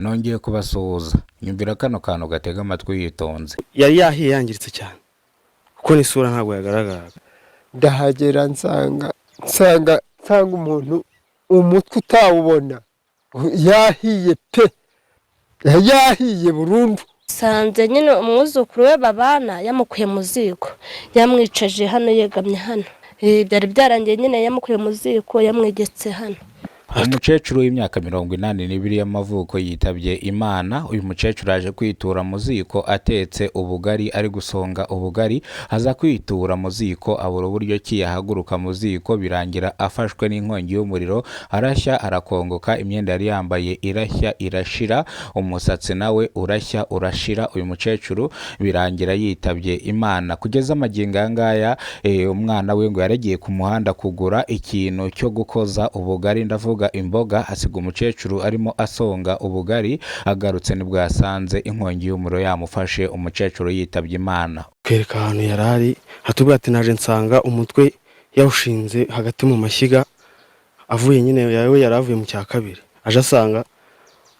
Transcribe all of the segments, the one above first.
Nongeye kubasuhuza. Nyumvira kano kantu gatega amatwi witonze. Yari yahiye, yangiritse cyane, kuko n'isura ntabwo yagaragaraga. Ndahagera nsanga umuntu umutwe utawubona, yahiye pe, yahiye burundu. Sanze nyine umwuzukuru we babana yamukuye mu ziko, yamwicaje hano, yegamye hano. Byari byarangiye nyine, yamukuye mu ziko, yamwegetse hano. Umukecuru w'imyaka 82 y'amavuko yitabye Imana. Uyu mukecuru aje kwitura mu ziko atetse ubugari, ari gusonga ubugari aza kwitura mu ziko, abura uburyo ki yahaguruka mu ziko, birangira afashwe n'inkongi y'umuriro, arashya arakongoka, imyenda yari yambaye irashya irashira, umusatsi nawe urashya urashira. Uyu mukecuru birangira yitabye Imana. Kugeza amagingo aya ngaya, umwana we ngo yaragiye ku muhanda kugura ikintu cyo gukoza ubugari, ndavuga imboga, asiga umukecuru arimo asonga ubugari. Agarutse nibwo yasanze inkongi y'umuriro yamufashe, umukecuru yitabye Imana. Twereka ahantu yari ari, atubwira ati: "Naje nsanga umutwe yawushinze hagati mu mashyiga." Avuye nyine, yawe yari avuye mu cya kabiri, aje asanga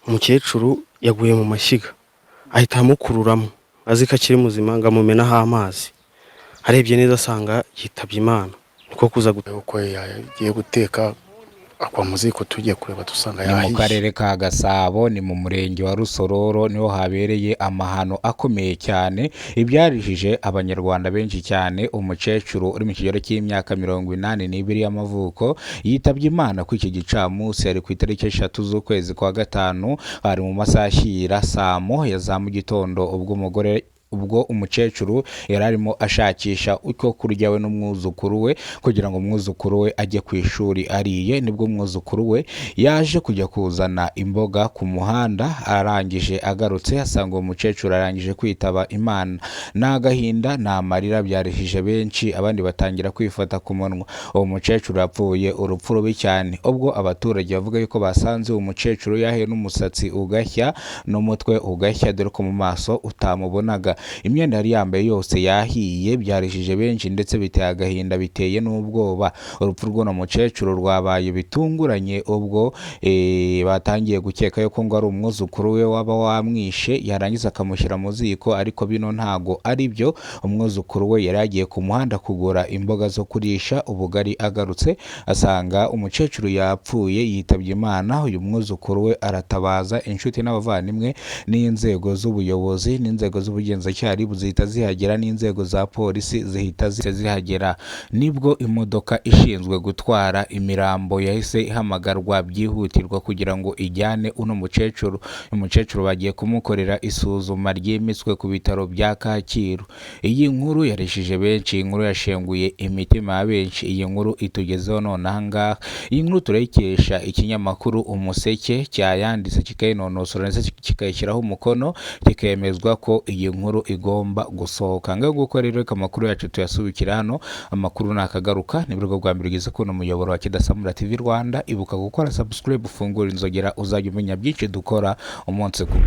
umukecuru yaguye mu mashyiga, ahita amukururamo azi ko akiri muzima, ngo amumenaho amazi. Arebye neza asanga yitabye Imana, niko kuza. Uko yagiye guteka akwa mu ziko, tugiye kureba dusanga Ni mu yahiye. karere ka Gasabo, ni mu murenge wa Rusororo, niho habereye amahano akomeye cyane ibyarijije Abanyarwanda benshi cyane. Umukecuru uri mu kigero cy'imyaka 82 y'amavuko yitabye Imana kuri iki gicamunsi, ari ku itariki 3 z'ukwezi kwa gatanu, ari mu masaha ashyira saa moya za mu gitondo, ubwo umugore, ubwo umukecuru yari arimo ashakisha uko kurya we n'umwuzukuru we, kugira ngo umwuzukuru we ajye ku ishuri ariye. Nibwo umwuzukuru we yaje kujya kuzana imboga ku muhanda, arangije agarutse asanga uwo mukecuru arangije kwitaba Imana. Ni agahinda, ni amarira, byarihije benshi, abandi batangira kwifata ku munwa. Uwo mukecuru yapfuye urupfu rubi cyane, ubwo abaturage bavuga yuko basanze uwo mukecuru yahiye, n'umusatsi ugashya n'umutwe ugashya, dore ko mu maso utamubonaga, imyenda yari yambaye yose yahiye. Byarishije benshi ndetse biteye agahinda, biteye n'ubwoba. Urupfu rw'uno mukecuru rwabaye bitunguranye, ubwo batangiye gukeka yuko ngo ari umwuzukuru we waba wamwishe, yarangiza akamushyira mu ziko, ariko bino ntago ari byo. Umwuzukuru we yari yagiye ku muhanda kugura imboga zo kurisha ubugari, agarutse asanga umukecuru yapfuye, yitabye Imana. Uyu mwuzukuru we aratabaza inshuti n'abavandimwe n'inzego z'ubuyobozi n'inzego z'ubugenzacyaha zihita zihagera, n'inzego za polisi zihita zihagera. Nibwo imodoka ishinzwe gutwara imirambo yahise ihamagarwa byihutirwa kugira ngo ijyane uno mukecuru. Umukecuru bagiye kumukorera isuzuma ryimbitse ku bitaro bya Kacyiru. Iyi nkuru yarishije benshi, iyi nkuru yashenguye imitima ya benshi, iyi nkuru itugezeho none aha ngaha. Iyi nkuru turayikesha ikinyamakuru Umuseke cyayanditse, kikayinonosora ndetse kikayishyiraho umukono, kikemezwa ko iyi nkuru igomba gusohoka. Ngaho nguko rero, reka amakuru yacu tuyasubikira hano. Amakuru nakagaruka. Ni bwo bwa mbere ugeze kubona umuyoboro wa Kidasamura TV Rwanda, ibuka gukora subscribe, ufungura inzogera, uzajya umenya byinshi dukora umunsi ku